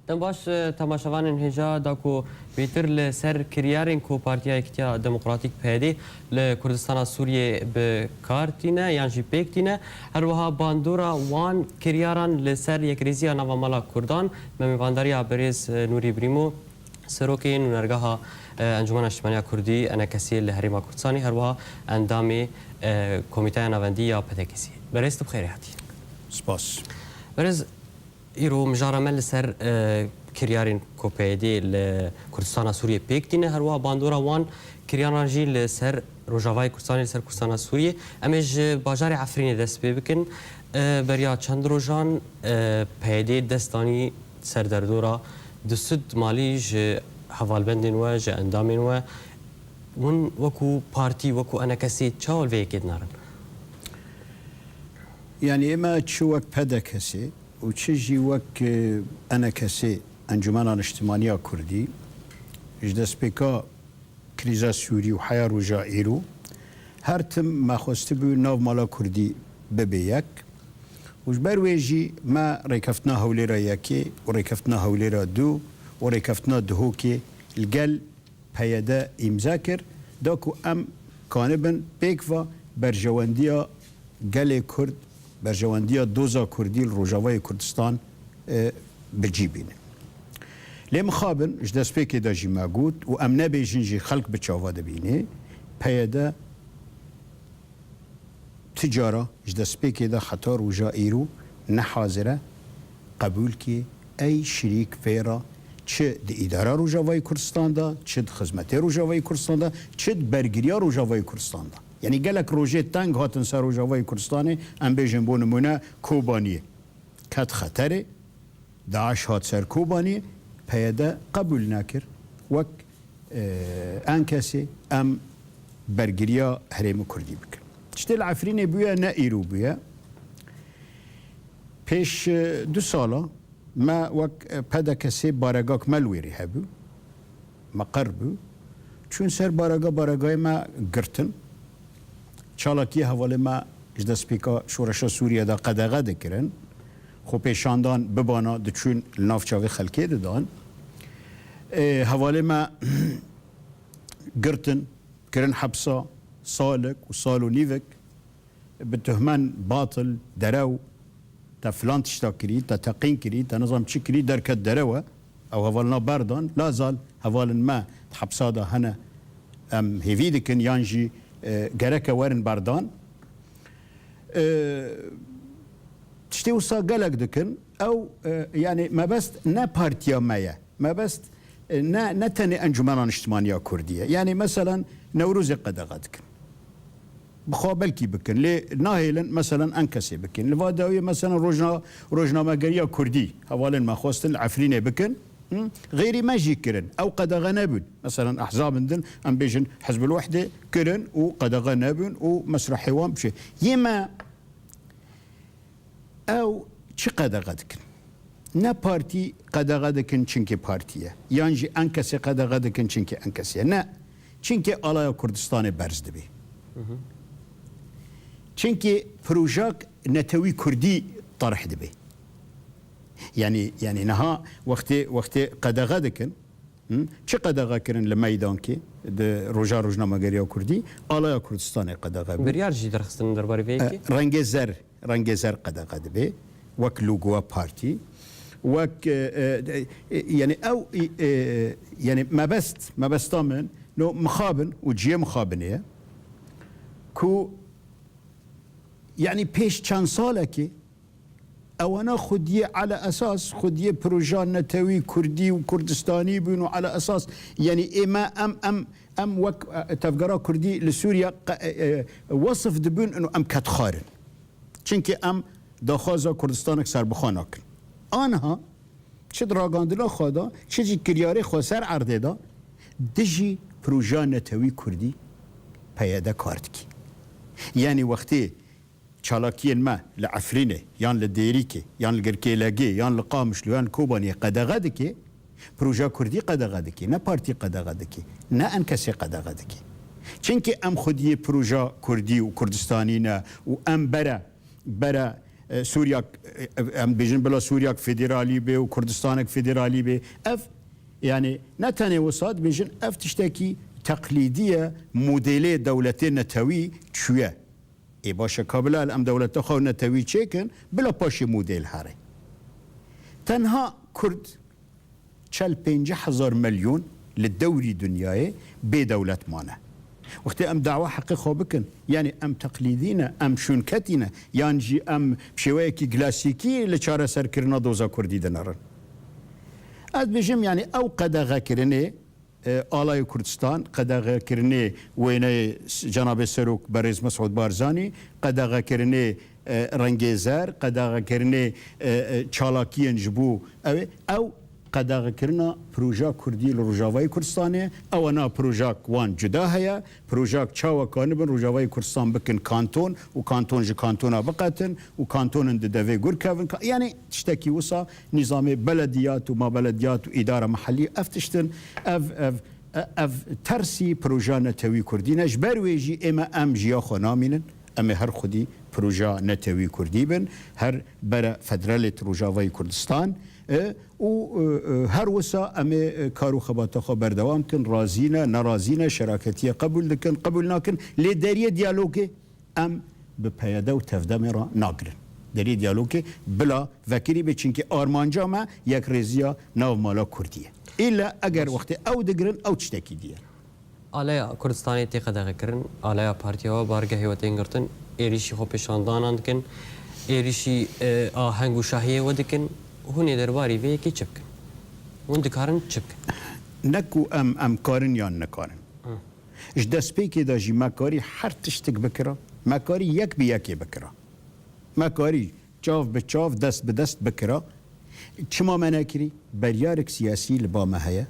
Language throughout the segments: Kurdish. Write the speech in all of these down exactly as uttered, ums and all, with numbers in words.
Dem baş, e, temaşevanên hêja da ku bêtir li ser kiryarên ku Partiya Yekitiya Demokratîk, P Y D, li Kurdistana Sûriyê bi kar tîne yan jî pêk tîne, her wiha bandora wan kiryaran li ser yekrêziya nava mala Kurdan, me mêvandariya birêz, e, Nûrî Brîmo, serokê nûnergeha, e, Encûmena Niştimaniya Kurdî, ENKS'ê, li Herêma Kurdistanê, her wiha endamê, e, Komîteya Navendî ya P D K'ê. Berêz, tu bi xêrê hatî. Spas. Berêz, îro mijara me li ser, e, kiryarên ku P Y D li Kurdistana Sûriyê pêk tîne, her wiha bandora wan kiryaran jî li ser Rojavayê Kurdistanê, li ser Kurdistana Sûriyê. Em ê ji bajarê Efrînê dest pê bikin. E, beriya çend rojan, e, P Y D dest danî ser derdora du sed malî ji hevalbendên we, ji endamên we. Hûn wekû partî, wekû ENKS'ê çawa li vê yekê dinarin? Yanî ême çi wek P D K'ê û çi jî wek, e, ENKS'ê, Encûmena Niştimaniya Kurdî, ji destpêka krîza Sûrî û heya roja îro, her tim me xwestibû nav mala Kurdî bibe yek. Û ji ber wê jî me rêkeftina Hewlêra Yekê û rêkeftina Hewlêra Du û rêkeftina Duhokê li gel P Y D îmze kir, da ku em kanibin pêkva berjewendiya gelê Kurd, berjewendiya doza Kurdî li Rojavayê Kurdistan, e, bi cî bînin. Lê mixabin ji destpêkê de jî me got û em nebêjin jî xelk bi çava dibîne, P Y D tu cara ji destpêkê de heta roja îro ne hazir e qebûlkê ey şirîk vê re, çi di îdara Rojavayê Kurdistan de, çi di xizmetê Rojavayê Kurdistan de, çi di bergiriya Rojavayê Kurdistan de. Yanî gelek rojê teng hatin ser Rojavayê Kurdistanê, em bêjin bo nimûne Kobaniyê ket xeterê, DAIŞ hat ser Kobaniyê, P Y D qebûl nekir wek, e, ENKS'ê em bergiriya herêmê Kurdî bikin. Tiştê li Efrînê bûye, ne îro bûye. Pêş, e, du sala me wek, e, P D K'ê baregak me li wêrê hebû. Me qer bû. Çûn ser barega, baregayê me girtin. Çalakiyê hevalê me ji destpêka şoreşa Sûriye de qedexe dikirin. Xwepêşandan bibana diçûn li nav çavê xelkê didan. Ê, hevalê me girtin, kirin hepsa, salik û sal û nîvik bi tuhmen batil, derew, te filan tişta kirî, te teqîn kirî, te nizam çi kirî, derket derew e. Ew hevalina berdan, la zal hevalên me di hepsa de hene, em hêvî dikin yan jî, e, gereke werin berdan. E, tiştê wisa gelek dikin. Ew, e, yanî mebest ne partiya me ye. Mebest, e, ne, ne tenê Encûmena Niştimaniya Kurdî ye. Yanî, meselen, Newrozê qedexe dikin. Bi xwe belkî bikin. Lê nahêlin, meselen, ENKS'ê bikin. Li va dawiyê, meselen, rojna-, rojnamegeriya Kurdî, hevalên me xwestin li Efrînê bikin. Hı? Xêrî me jî kirin. Ew qedexe nebûn. Meselen, ehzabin din, em bêjin, Hizbul Wehdê kirin û qedexe nebûn û mesrehê wan bi şey. Yê me Ew çi qedexe dikin? Ne partî qedexe dikin çimkî partî ye. Yan jî ENKS'ê qedexe dikin çimkî ENKS ye. Ne. Çimkî alaya Kurdistanê berz dibe. Hı hı. Çimkî projak netewî kurdî tarih dibe. Yanî, yanî niha wextê, wextê qedexe dikin, Hı? Çi qedexe kirin li meydankê, di roja rojnamegeriya Kurdî, alaya Kurdistanê qedexe bû. Biryar jî derxistin derbarê vê yekê? E, rengê zer, rengê zer qedexe dibe, wek logoya partî, wek, e, e, e, yanî ew, e, e, yanî mebest, mebesta min, no mixabin û cihê mixabinê ye, ku, yanî pêş çend salekê, Ewana xwediyê ele esas, xwediyê proja netewî kurdî û kurdistanî bûn û ele esas, yanî ê me em, em, em wek, e, tevgera kurdî li Sûriye qe-, e, e, wesif dibûn û em kedxar in. Çimkî em daxwaza Kurdistanek serbixwe nakin. Aniha çi di ragandina xwe de, çi jî kiryarê xweser erdê de, dijî proja netewî kurdî P Y D kar dike. Yanî wextê çalakiyên me li Efrînê, yan li Dêrîkê, yan li Girkêlegê, yan li Qamişlo, yan li Kobaniyê qedexe dike, proja kurdî qedexe dike, ne partî qedexe dike, ne ENKS'ê qedexe dike. Çimkî em xwediyê proja kurdî û kurdistanî ne û em bere, bere, e, Sûriyak, e, em dibêjin bila Sûriyak federalî bê û Kurdistanek federalî bê. Ev, yani ne tenê wisa dibêjin, ev tiştekî teqlîdî ye, modêlê dewletê netewî çûye. Ê baş e, ka bila em dewleta xwe netewî çêkin, bila paşê modêl here. Tenha Kurd çel pêncî hezar milyon li dewrî dinyayê bê dewlet mane. Wextê em dawa heqê xwe bikin, yanî em teqlîdî ne, em şûnketî ne, yan jî em bi şêweyekî klasîkî li çareserkirina doza Kurdî dinerin. Ez dibêjim, yanî ew qedexekirinê, e, Alayê Kurdistan, qedexekirinê wêneyê s-, Cenabê Serok Berêz Mesûd Barzanî, qedexekirinê, e, rengê zer, qedexekirinê, e, e, çalakiyên ji bo ew ê, ew qedexekirina proja Kurdî li Rojavayê Kurdistanê ye. Ewana projak wan cuda heye. Projak çawa kanibin Rojavayê Kurdistan bikin kanton û kanton ji kantona biqetin û kantonin di devê gur kevin. Ka-, yanî tiştekî wisa nîzamê belediyat û mabelediyat û îdara mehellî ev tiştin, ev, ev, e-, ev tersî proja netewî Kurdî ne. Ji ber wê jî ême em jiya xwe namînin. Em ê her xwedî proja netewî Kurdî bin, her bere federalê Rojavayê Kurdistan, e, û, e, e, her wisa em ê, e, kar û xebata xwe berdewam kin, razî ne, nerazî ne, şeraketiye qebûl dikin, qebûl nakin, lê deriyê diyalogê em bi P Y D û tevdemê re nagirin. Deriyê diyalogê bila vekirî bê, çimkî armanca me yekrêziya nav mala Kurdî ye. Îlla eger wextê ew digirin, ew tiştekî dî ye. Aleya Kurdistanê tê qedexekirin, aleya partiya we bargehê we tên girtin, êrîşî xwepêşandanan dikin, êrîşî, e, aheng û şahiyê we dikin, hûn ê derbarî vê yekê çi bikin? Hûn dikarin çi bikin? Ne ku em, em karin yan nikarin. Hı. Ji destpêkê de jî me karî her tiştik bikira, me karî yek bi yekê bikira. Me karî çav bi çav, dest bi dest bikira. Çima me nekirî? Beryarek siyasî li ba me heye.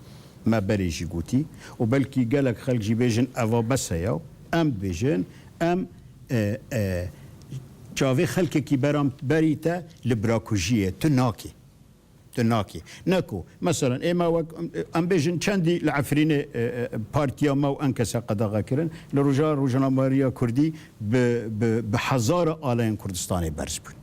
Me berê jî gotî û belkî gelek xelk jî bêjin, eva bes e ya. Em dibêjin, em, e, e, çavê xelkekî beram-, berî te li birakujiyê tu nakî. Tu nakî. Ne ku, meselen, ê me wek, em bêjin, çendî li Efrînê, e, e, partiya me û enkese qedexe kirin, li roja rojnameriya Kurdî bi, bi, bi hezara aleyên Kurdistanê berz bûn.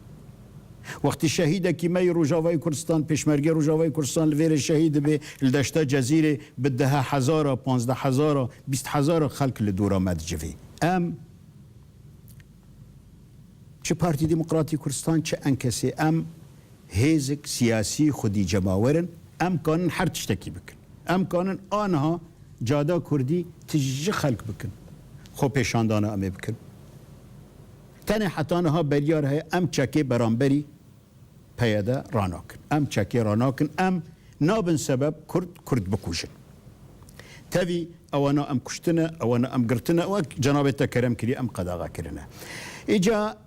Wextî şehîdekî me yê Rojavayê Kurdistan, pêşmergê Rojavayê Kurdistan li vêrê şehîd dibe, li deşta Cezîrê bi dehe hezara, panzdeh hezara, bîst hezara xelk li dora me dicivê. Em, çi Partî Demokratî Kurdistan, çi enkesê, em hêzik siyasî xwedî cemawer in, em kanin her tiştekî bikin. Em kanin aniha cada Kurdî tijî xelk bikin. Xwepêşandana em ê bikin. Tenê heta niha beryar heye, em çekê beramberî P Y D ranakin. Em çekê ranakin, em nabin sebeb Kurd, Kurd bikujin. Tevî ewana em kuştine, ewana em girtine, wek cenabê te kerem kirî, em qedaxa kirine. Îca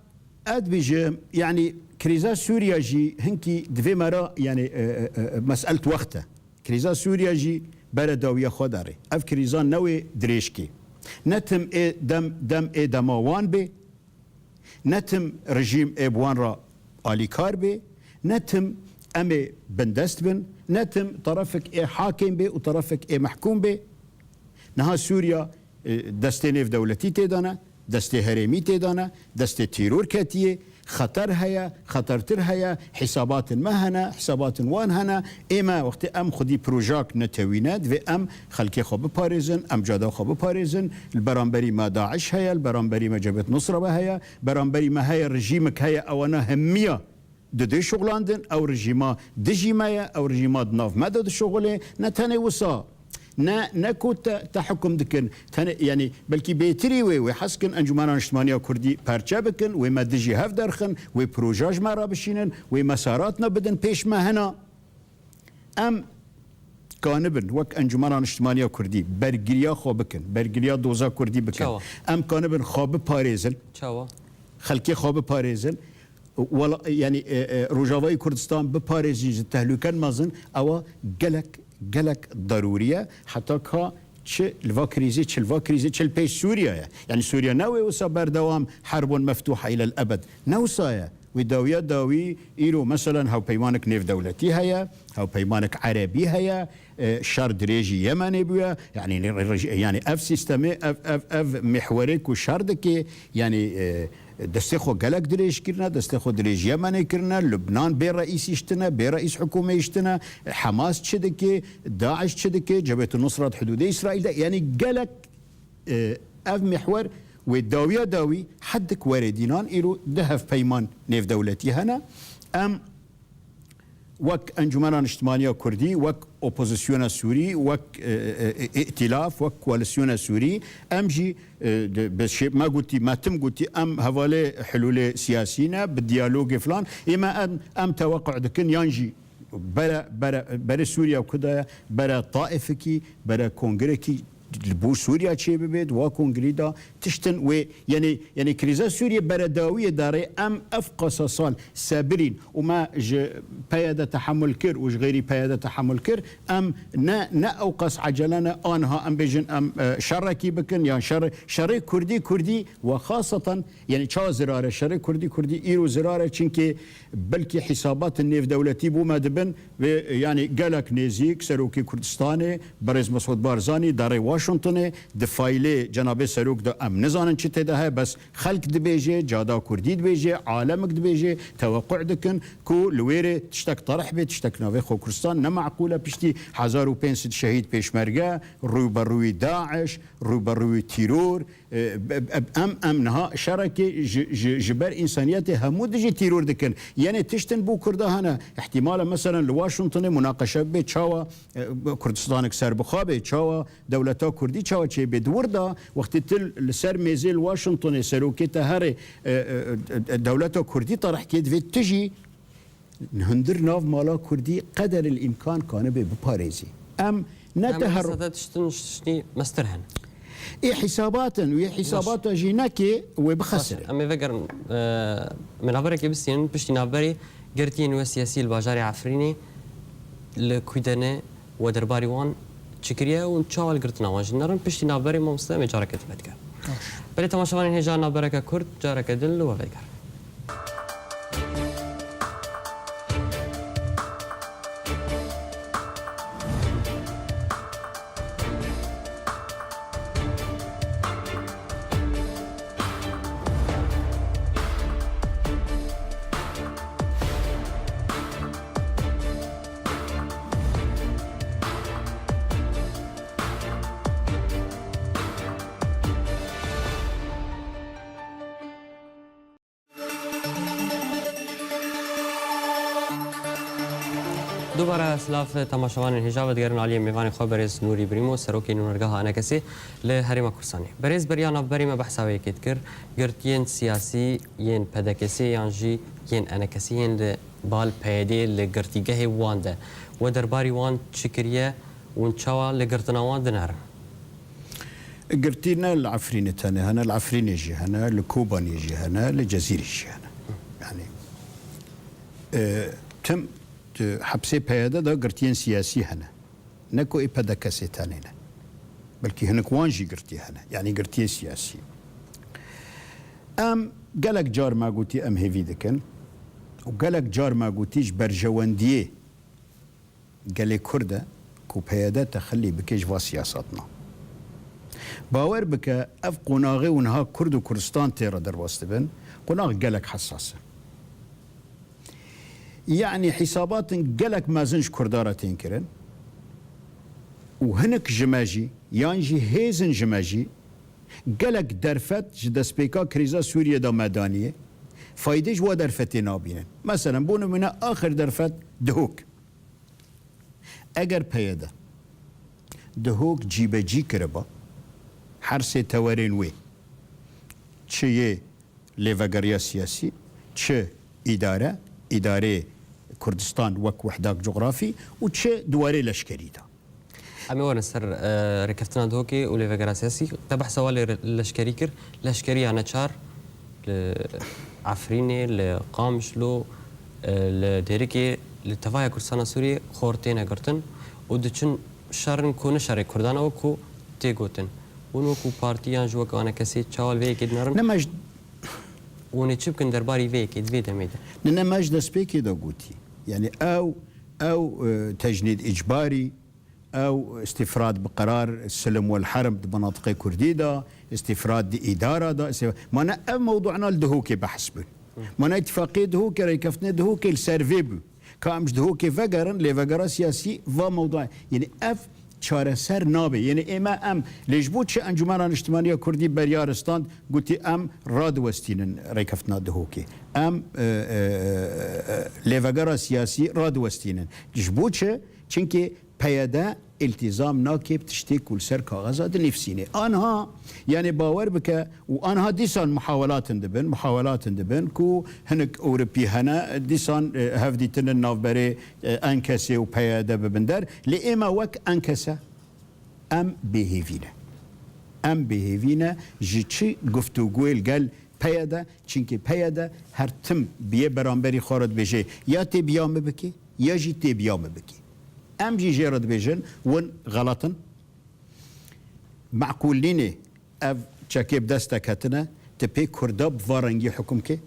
ez dibêjim, yanî krîza Sûriya jî hinkî divê me re, yanî, e, e, e, meselet wext e. Krîza Sûriya jî bere dawiya xwe derê. Ev krîza ne wê dirêjkê. Ne tim ê dem, dem ê dema wan bê, ne tim rejîm ê bi wan re alîkar bê, ne tim em ê bindest bin, ne tim terefek ê hakim bê û terefek ê mehkûm bê. Niha Sûriya, e, destê nêvdewletî tê de ne, destê herêmî tê de ne, destê tîror ketiye, xeter heye, xetertir heye, hîsabatên me hene, hîsabatên wan hene. Ê me wextê em xwedî projak netewî ne, divê em xelkê xwe biparêzin, em cada xwe biparêzin. Li beramberî me DAIŞ heye, li beramberî me Cebhet Nusra ve heye, beramberî me heye rejîmek heye, ewana hemiya didê şuxlandin, ew rejîma dijî me ye, ew rejîma di nav me de dişuxulê. Ne tenê wisa, ne, ne ku te, te hukum dikin, tenê, yanî belkî bêtirî wê, wê hez kin Encûmena Niştimaniya Kurdî perçe bikin, wê me dijî hev derxin, wê proja ji me re bişînin, wê mesaratna bidin pêş me hena. Em kanibin wek Encûmena Niştimaniya Kurdî bergiriya xwe bikin, bergiriya doza Kurdî bikin. Çawa? Em kanibin xwe biparêzin. Çawa? Xelkê xwe biparêzin. Wela-, yanî, e, e, Rojavayê Kurdistan biparêzî ji tehlûken mezin, ewa gelek, gelek darûrî ye. Heta ka çi li va krîzê, çi li va krîzê, çi li pêş Sûriya ye. Yanî Sûriya ne wê wisa berdewam herbon meftuha îlel ebed. Ne wisa ye. Wê dawiya dawî îro, meselen, hewpeymanek nêvdewletî heye, hewpeymanek erebî heye, e, şer dirêjî Yemenê bûye. Yanî, re-, re-, yanî ev sîstemê, ev, ev, ev mihwerê ku şer dike, yanî, e, Destê xwe gelek dirêj kirine, destê xwe dirêj Yemenê kirine, Lubnan bê reîsî ji tine, bê reîs hikûmê ji tine, Hamas çi dike, DAIŞ çi dike, Cebhetu Nusra di hidûdê Îsraîl de, yanî gelek, e, ev mihwer wê dawiya dawî hedik were dînan îro du hevpeyman nêvdewletî hene. Em wek Encûmena Niştimaniya Kurdî, wek Opozisyona Sûrî, wek, e, e, e, Îtilaf, wek Koalîsyona Sûrî, em jî, e, de, bi şê-, me gotî, me tim gotî, em hevalê hilûlê siyasî ne, bi diyalogê filan. Ê me em, em tewequ dikin, yan jî bere, bere, berê Sûriya ku de ye, bere taîfikî, bere kongrekî li bo Sûriya çêbibe, di wa kongrî de tiştin wê, yanî, yanî krîza Sûriyê beredawiyê darê em ev qasa sal sebirîn û me ji P Y D tehemul kir û ji xêrî P Y D tehemul kir, em ne, ne ew qas ecele ne, aniha em bêjin em, e, şerekî bikin, yan şer-, şerê Kurdî, Kurdî we xaseten, yanî ça zirar e, şerê Kurdî, Kurdî îro zirar e, çimkî belkî hîsabatên nêvdewletî bo me dibin, vê, yanî gelek nêzîk Serokê Kurdistanê, Berêz Mesûd Barzanî, darê Washingtonê, di faîlê cenabê Serok de em nizanin çi tê de heye, bes xelk dibêje, cada Kurdî dibêje, alemik dibêje, tewequ dikin ku li wê rê tiştek terih bê, tiştek navê xwe Kurdistan ne meqûl e, piştî hezar û pênc sed şehîd pêşmerge, rûberûyî DAIŞ, rûberûyî tîror, e, e, e, em, em niha şerekê ji, ji, ji ber însaniyetê hemû dijî tîror dikin. Yanî tiştin bo Kurda hene. Îhtimal e, meselen, li Washingtonê munaqeşe bibe çawa, e, Kurdistanek serbixwe be, çawa dewleta Kurdî çawa çêbe. Di wir de, wextê tu li ser mêzê li Washingtonê serokê te here, e, e, e, dewleta Kurdî terih kê, divê tu jî hundir nav mala Kurdî qederil îmkan kanibe biparêzî. Em ne Em teher- sade tiştin, tiştî mestir hene. Ê hîsabatin, wê hîsabata jî neke wê bixesire. Em ê vegerin, e, me navberekê bistînin, piştî navberê girtiyên we siyasî li bajarê Efrînê li ku de ne, we derbarî wan çi kiriye û çawa li girtina wan jî nerin? Piştî navberê mamoste em ê careke din vedigerin. Baş. Belê temaşevanên hêja, navbereke kurt careke din li we vedigerin. Dubare silav temaşevanên hêja, vedigerin aliyê mêvanê xwe berêz Nûrî Birîmo, serokê nûnergeha Enekesê li Herêma Kurdistanê. Berêz beriya navberê me behsa wê yekê dikir, girtiyên siyasî yên P D K S'ê yan jî yên Enekesê yên li bal P Y D'ê li girtîgehê wan de, we derbarî wan çi kiriye û çawa li girtina wan dinerin? Girtî ne li Efrînê tenê hene, li Efrînê jî hene, li Kobanê jî hene, li Cezîrê jî hene. Yanî, e, tim, e, hepsê P Y D de girtiyên siyasî hene. Ne ku ê P D K S'ê tenê ne. Belkî hinek wan jî girtî hene. Yanî girtiyên siyasî. Em gelek car me gotî em hêvî dikin û gelek car me gotî ji berjewendiyê gelê Kurd e ku P Y D texilî bike ji va siyasatna. Bawer bike, ev qonaxê û niha Kurd û Kurdistan tê re derbas dibin, qonax gelek hesas e. Yanî hîsabatin gelek mezin ji Kurda re tên kirin û hinek ji me jî, yan jî hêzin ji me jî, gelek derfet ji destpêka krîza Sûriyê de me daniye, faydê ji wa derfetê nabînin. Meselen, bo nimûne, axir derfet Dihok. Eger P Y D Dihok cîbecî kiriba, her sê tewerên wê, çi yê lêvegeriya siyasî, çi îdare, îdareyê Kurdistan wek wehdak cografî û çi di warê leşkerî de. Em ê werin ser, e, rêkeftina Dihokê û lêvegera siyasî. Te behsa walê re-, leşkerî kir. Leşkeriya neçar li Efrînê, li Qamişlo, e, li Dêrikê, li tevaya Kurdistana Sûriyê xor têne girtin û diçin şerin ku ne şerê Kurdan e, ku tê gotin. Hûn wekî partî yan jî wekî Enekesê çawa li vê yekê dinerin? Ne me ji Hûn ê çi bikin derbarî vê yekê di vê demê de? Ne, ne me ji destpêkê de gotî. Yanî ew, ew, e, tecnîd îcbarî, Ew îstîfrad bi qerar silm wel herm di menatiqê kurdî de, îstîfrad di îdara de, îstîf-, mane ev mewdûana li Dihokê behs bûn. Mane îtîfaqiyê Dihokê, rêkeftinê Dihokê li ser vê bû. Ka em ji Dihokê vegerin, lê vegera siyasî va mewdûa. Yanî ev çareser nabe. Yanî ême em, lê ji bo çi Encûmena Niştimanî ya Kurdî beryar stand, gotî em radiwestînin rêkeftina Dihokê. Em, e, e, e, lêvegera siyasî radiwestînin. Ji bo çi? Çimkî P Y D îltîzam nake bi tiştê ku li ser kaxeza dinivîsînê. Anha, yanî bawer bike û anha dîsan muhawelatin dibin, muhawelatin dibin ku hinek Ewropî hene, dîsan, e, hevdîtinin navberê, e, Enkesê û P Y D bibin der. Lê ême wek Enkese, em bêhêvî ne. Em bêhêvî ne ji çi guftûgoyê li gel P Y D, çimkî P Y D her tim bi yê beramberî xwe re dibêje, ya tê bi ya min bikê, ya jî tê bi ya min bikê. Em jî jê re dibêjin, hûn xelet in. Meqûl nîne ev çekê bi dest te ketine, tu pê Kurda bi va rengî hukm kê.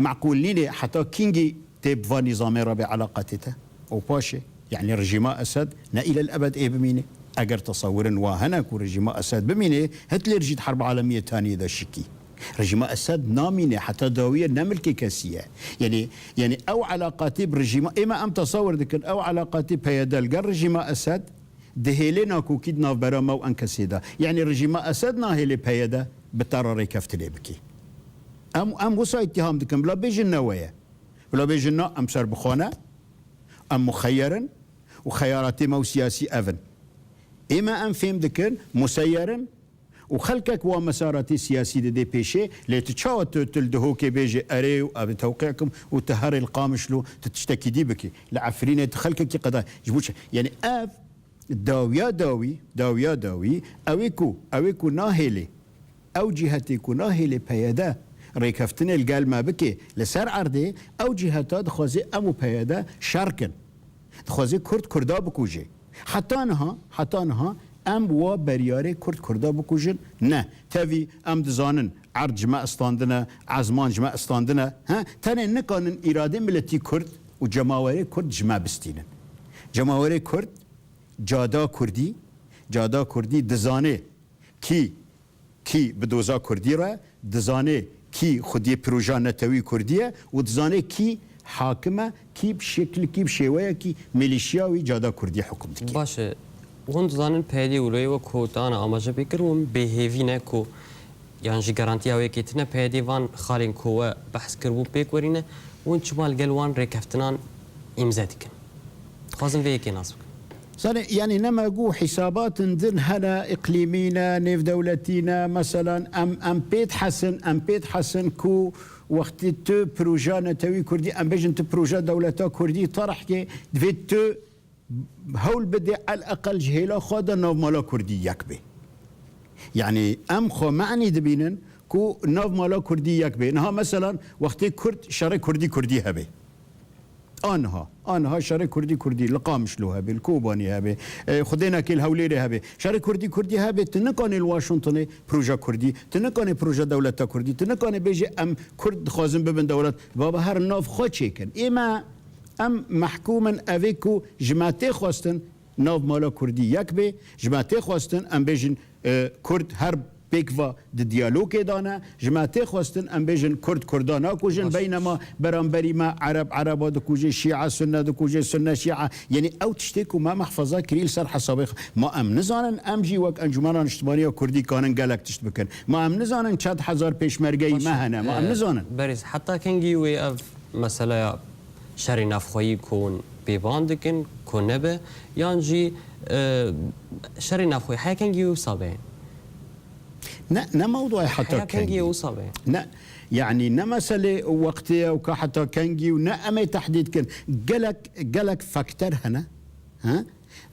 Meqûl nîne heta kîngî tê bi va nîzamê re bê eleqetê te. Û paşê, yanî rejîma Esed ne îlel ebed ê bimîne. Eger tesewirên wa hene ku rejîma Esed bimîne, Hitler jî di Herba Alemiyê Taniyê de şikî. Rejîma Esed namîne, heta dawiyê ne milkê kesî ye. Yanî, yanî ew eleqatî bi rejîma, ême em tesewir dikin, ew eleqatî P Y D li gel rejîma Esed, dihêlê nakokî di navbera me û Enkesê de. Yanî rejîma Esed nahêlê P Y D bi te re rêkeftinê bike. Em, em wisa îttiham dikin, bila bêjin ne we ye. Bila bêjin na, em serbixwe ne, em muxeyer in û xeyaratê me û siyasî ev in. Ême em fêm dikin, museyer in, û xelkek wa mesaratê siyasî didê pêşê, lê tu çawa tu, tu li Dihokê bêjî erê û ev tewqî kim û tu herê li Qamişlo tu tiştekî dî bikî. Li Efrînê tu xelkekî qeda. Ji bo çi? Yanî ev dawiya dawî, dawiya dawî, ew ê ku, ew ê ku nahêlê, ew cîhetê ku nahêlê P Y D rêkeftinê li gel me bike li ser erdê, ew cîheta dixwaze em û P Y D şer kin. Dixwaze Kurd Kurda bikuje. Heta niha, heta niha em wa beryarê Kurd Kurda bikujin ne. Tevî em dizanin erd ji me estandine, ezman ji me estandine. He? Tenê nikanin îradê miletî Kurd û cemawerê Kurd ji me bistînin. Cemawerê Kurd, cada Kurdî, cada Kurdî dizanê kî kî bi doza Kurdî re, dizanê kî xwediyê proja netewî Kurdî ye û dizanê kî hakim e, kî bi şeklikî, bi şêweyekî milîşiya wî cada Kurdî hukum dike. Baş e. Hûn dizanin P Y D û Loyê wek ku te ana amaje pê kir, hûn bêhêvî ne ku yan jî garantiya wê yekê tune P Y D van xalên ku we behs kiribû pêk werîne, hûn çima li gel wan rêkeftinan îmze dikin? Dixwazin vê yekê nas bikin. Zanî, yanî nema ku hîsabatin din hene, îqlîmî ne, nêvdewletî ne, meselan, em, em pê dihesin, em pê dihesin ku wextî tu proja netewî Kurdî, em bêjin tu proja dewleta Kurdî terh kê, divê tu hewl bidê eleqel ji hêla xwe de navmala Kurdî yek bê. Yanî em xwe menî dibînin ku navmala Kurdî yek bê. Niha meselan wextê Kurd şerê Kurdî Kurdî hebe. Aniha, aniha şerê Kurdî Kurdî li Qamişlo hebe, li Kobanê hebe, e, xwedê neke li Hewlêrê hebe. Şerê Kurdî Kurdî hebe, tu nikanê li Washingtonê proja Kurdî, tu nikanê proja dewleta Kurdî, tu nikanê bêjî em Kurd dixwazin bibin dewlet. Baba her nav xwe çêkin. Ê me, em mehkûm in evê ku ji me tê xwestin nav mala Kurdî yek bê, ji me tê xwestin em bêjin, e, Kurd her pêk va di diyalogê de ne, ji me tê xwestin em bêjin Kurd Kurda nakujin, beynema beramberî me Ereb Ereba dikuje, Şîa Sunne dikuje, Sunne Şîa. Yanî ew tiştê ku me mehfeza kirî li ser hesabê xwe. Ma em nizanin, em jî wek Encûmena Niştimanî ya Kurdî kanin gelek tişt bikin. Ma em nizanin çend hezar pêşmergeyî me hene, ma em nizanin. Berêz, heta kengî wê ev meseleya şerê navxweyî ku hûn pêvan dikin, ku nebe, yan jî, e, şerê navxweyî heya kengî wê wisa be? Ne, ne mewdûyê heta kengî. Heya kengî wisa be? Ne, yanî ne meselê wextê ye û ka heta kengî û ne em ê tehdîd kin. Gelek, gelek fakter hene, he?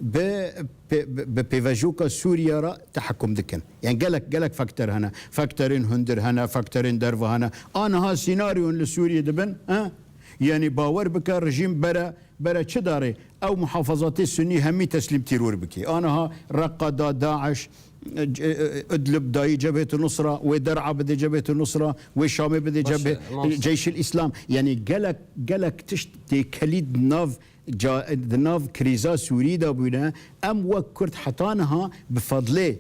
Bi pê-, bi, bi pêvajoka Sûriye re tehekkum dikin. Yanî gelek, gelek fakter hene. Fakterên hundir hene, fakterên derve hene. Aniha sînaryon li Sûriyê dibin, he? Yanî bawer bike rejîm bere, bere çi darê? Ew muhafazatê sunî hemî teslîm tîror bike. Aniha Reqa da DAIŞ, e, e, Idlib dayî Cebhêt Nusra, wê Der'a bidê Cebhêt Nusra, wê Şamê bidê Cebhê-, Ceyşil Îslam. Yanî gelek, gelek tişt tê kelî di nav ca-, di nav krîza Sûrî de bûne, em wek Kurd heta niha bi fedlê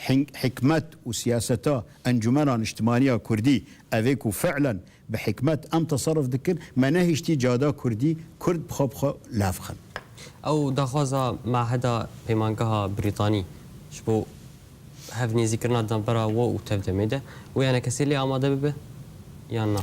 hin-, hikmet û siyaseta Encûmena Niştimaniya Kurdî, evê ku fi'len bi hikmet em teserruf dikin, me nehiştî cada Kurdî, Kurd bi xwe bi xwe lav xin. Ew daxwaza Meheda Peymangeha Brîtanî ji bo hevnêzîkirina di navbera we û Tevdemê de, wê enekesê lê amade bibe yan na?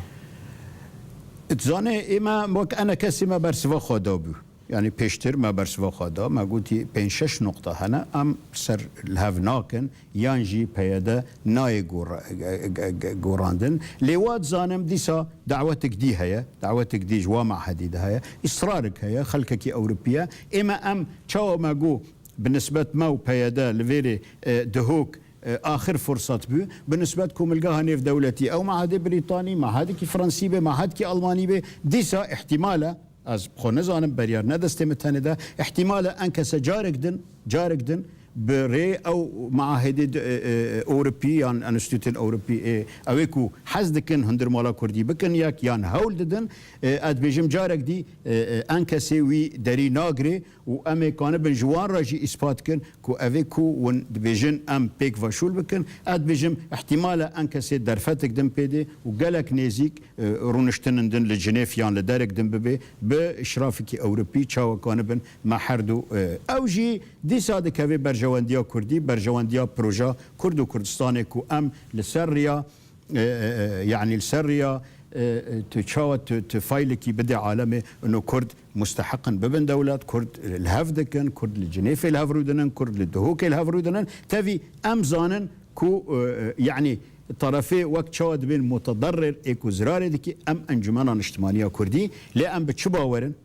Dizanê, ê me wek enekesê me bersiva xwe dabû. Yanî pêştir me bersiva xwe da, me gotî pênc şeş noqta hene, em ser li hev nakin, yan jî P Y D nayê gora-, ge-, ge-, ge-, gorandin. Lê wa dizanim dîsa dawetik dî heye, dawetik dî ji wa mehedî de heye, israrik heye, xelkekî Ewropî ye. Ê me em çawa me got bi nisbet me û P Y D li vêrê, e, Dihok, e, axir fursat bû, bi nisbet Komilgeha Nêvdewletî, ew mehedê Brîtanî, mehedekî Fransî bê, mehedekî Almanî bê, dîsa îhtimal e, ez xwe nizanim, beryar ne destê min tenê de, îhtimal e enkese carek din, carek din bi rê ew maahidê di, e, e, Ewropî yan enstîtûyên Ewropî, e, ew ê ku hez dikin hundirmala Kurdî bikin yek yan hewl didin, e, ez dibêjim carek dî, e, e, enkesê wî derî nagirê û em ê kanibin ji wan re jî îspat kin ku ev ê ku hûn dibêjin em pêk veşûl bikin, ez dibêjim îhtimal e enkesê derfetek din pê dê û gelek nêzîk e, rûniştinên din li Cinêf yan li derek din bibe, bi îşrafekî Ewropî çawa kanibin me herdu, e, ew jî dîsa dikeve berjewendiya Kurdî, berjewendiya proja Kurd û Kurdistanê ku em li ser riya, e, e, e, yanî li ser riya, e, e, tu çawa tu, tu faylekî bidê alemê, ino Kurd musteheq in bibin dewlet, Kurd li hev dikin, Kurd li Cinêfê li hev rûdinin, Kurd li Duhokê li hev rûdinin. Tevî em zanin ku, e, e, yanî terefê wek çawa dibên mutedarrir ê ku zirarê dikî, em Encûmena Niştimaniya Kurdî, lê em bi çi bawerin?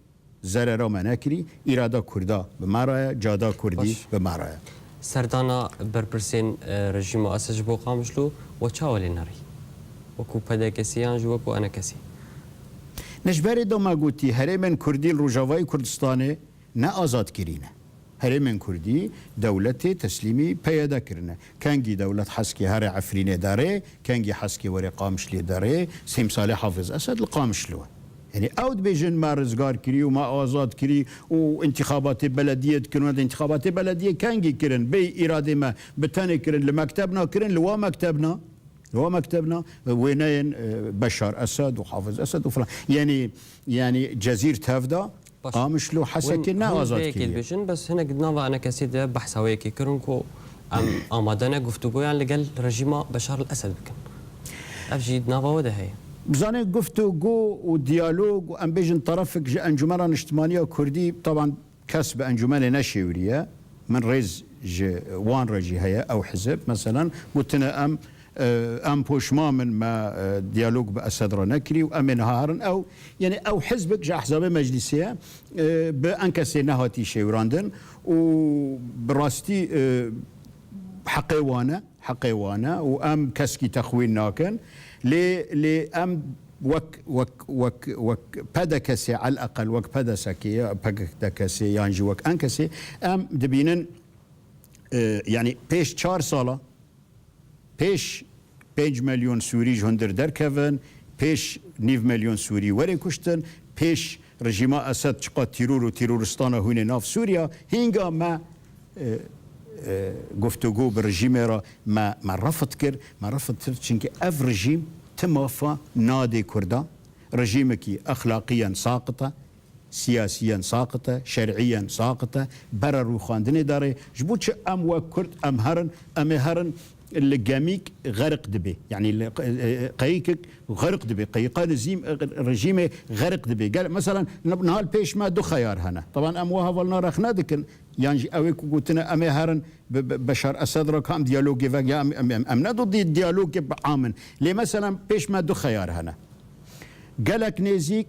Zerera me nekirî, îrada Kurda bi me re ye, cada Kurdî Baş. bi me re ye. Serdana berpirsên, e, rejîma Esed ji bo Qamişlo we çawa lê nerî? Wekû P D K'sî yan jî wekû enekesî? Ne ji berê de me gotî, herêmên Kurdî li Rojavayê Kurdistanê ne azadkirî ne. Herêmên Kurdî dewletê teslîmî P Y D kirine. Kengî dewlet Heskê here Efrînê derê, kengî Heskê were Qamişliyê derê, Sîmsalê Hafiz Esed li Qamişlo ye. Yanî ew dibêjin me rizgar kirî û me azad kirî û întîxabatê belediyê dikin û entîxabatê belediyê kengî kirin? Bêyî îradê me bi tenê kirin, li mektebna kirin, li wa mektebna, li wa mektebna wêneyên, e, Beşar Esed û Hafiz Esed û filan. Yanî, yanî Cezîr tevda Baş. Qamişlo Heseke Win ne hûn azad vê yekê kiriye. Dibêjin, bes hinek di nava enekesê de behsa wê yekê kirin ku em amade ne guftûgoyan li gel rejîma Beşar el Esed bikin. Ev jî di nava we de heye. Bizane guftûgo û diyalog û em bêjin terefik ji Encûmena Niştimaniya Kurdî, taban kes bi encûmenê neşêwiriye. Min rêz ji wan re jî heye, ew hizib. Meselen, gotine em, e, em poşman min, me, e, diyalog bi Esed re nekirî û em ê niha herin ew, yanî ew hizbek ji ehzabê meclîsê ye, e, bi enkesê nehatî şêwirandin û bi rastî, e, heqê wan e, heqê wan e û em keskî texwîn nakin. Lê, lê em wek, wek, wek, wek P D K'sê, el eqel wek P D S'kê ya P D K'sê yan jî wek enkesê em dibînin, e, yanî pêş çar sala, pêş pênc milyon Sûrî ji hundir derkevin, pêş nîv milyon Sûrî were kuştin, pêş rejîma Esed çiqa tîror û tîroristana hûnê nav Sûriya, hînga me, e, e, guftûgo bi rejîmê re me, me refd kir, me refd kir, çimkî ev rejîm ti mafa nadê Kurdan, rejîmekî exlaqiyen saqit e, siyasiyen saqit e, şer'iyen saqit e, bere rûxandinê derê. Ji bo çi em wek Kurd em herin, em ê herin li gemîk xerq dibe. Yanî li qe-, e, qeyikek xerq dibe. Qeyika nizîm, e, rejîmê xerq dibe. Gel, meselen, n-, niha li pêş me du xeyar hene. Taban em wa hevalna rexne dikin. Yan jî ew ê ku gotine em ê herin bi, bi Beşar Esed re kam diyalogê vek ya em, em, em, em ne do di-, diyalogê bi amin. Lê meselen pêş me du xeyar hene. Gelek nêzîk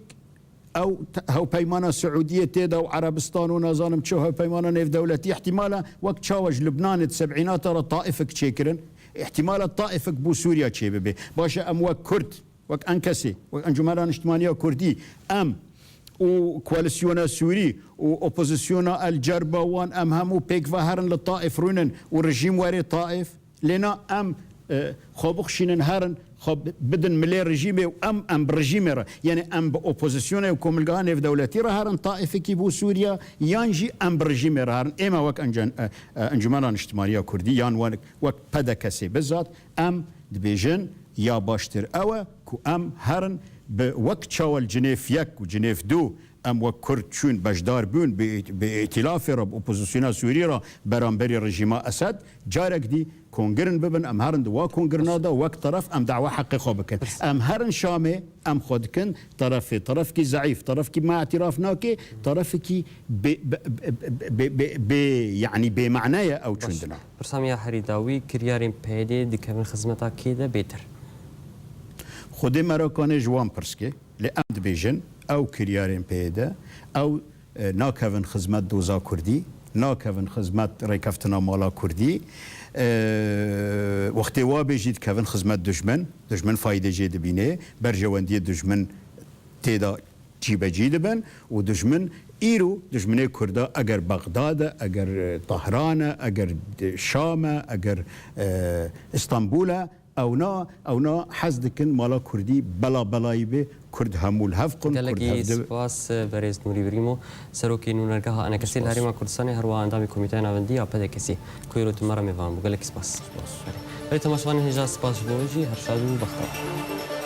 ew te-, hewpeymana Siûdiyê tê de û Erebistan û nazanim çi hewpeymana nêvdewletî, îhtimala wek çawa ji Lubnanê di sebînata re Taifek çêkirin, îhtimala Taifek bo Sûriya çêbibe. Baş e, em wek Kurd, wek enkesê, wek Encûmena Niştimaniya Kurdî, em û koalîsyona Sûrî û opozisyona El Cerba wan, em hemû pêk ve herin li Taif rûnin û rejîm were Taif. Lê na em, e, xwe bixşînin herin, xwe bi-, bidin milê rejîmê û em, em bi rejîmê re, yani em bi opozisyonê û komilgeha nêvdewletî re herin taifekî bo Sûriye, yan jî em bi rejîmê re herin. Ême wek encen-, e, e, Encûmena Niştimaniya Kurdî yan wek, wek P D K S bizat, em dibêjin ya baştir ew e ku em herin bi wek çawa li Cinêv yek û Cinêv du em wek Kurd çûn beşdar bûn bi, bi îtîlafê re, bi opozisyona Sûrî re beramberî rejîma Esed, carek dî kongirin bibin, em herin di wa kongirina de wek teref em dawa heqê xwe bikin. Em herin Şamê, em xwe dikin terefê, terefkî zeîf, terefkî me îtîraf nake, terefekî bê, bê, bê, bê, bê, yanî bêmane ye ew çûn dina. Pirsa me ya herî dawî, kiryarên P Y D'ê dikevin xizmeta kê de bêtir? Xwedê me re kanê ji wan pirs ke, lê em dibêjin, ew kiryarên P Y D, ew, e, nakevin xizmet doza Kurdî, nakevin xizmet rêkeftina mala Kurdî. E, wextê wa bê jî dikevin xizmet dijmin, dijmin fayde jê dibîne, berjewendiyê dijmin tê de cîbecî dibin û dijmin îro, dijminê Kurda eger Bexdad e, eger, e, Tehran e, eger, e, Şam e, eger, e, Îstanbul e, ewna, ewna hez dikin mala Kurdî bela belayî bê, Kurd hemû li hev qin, Kurd Gelekî hev di- spas, e, berêz Nûrî Birîmo, serokê nûnergeha Enekesê li Spas. Herêma Kurdistanê, herwiha endamê Komîteya Navendî ya P D K S, ku îro tu me re mêvan bû. Gelekî spas. Spas. Belê temaşevanên hêja, spas ji bo we jî, her şad û bextewar.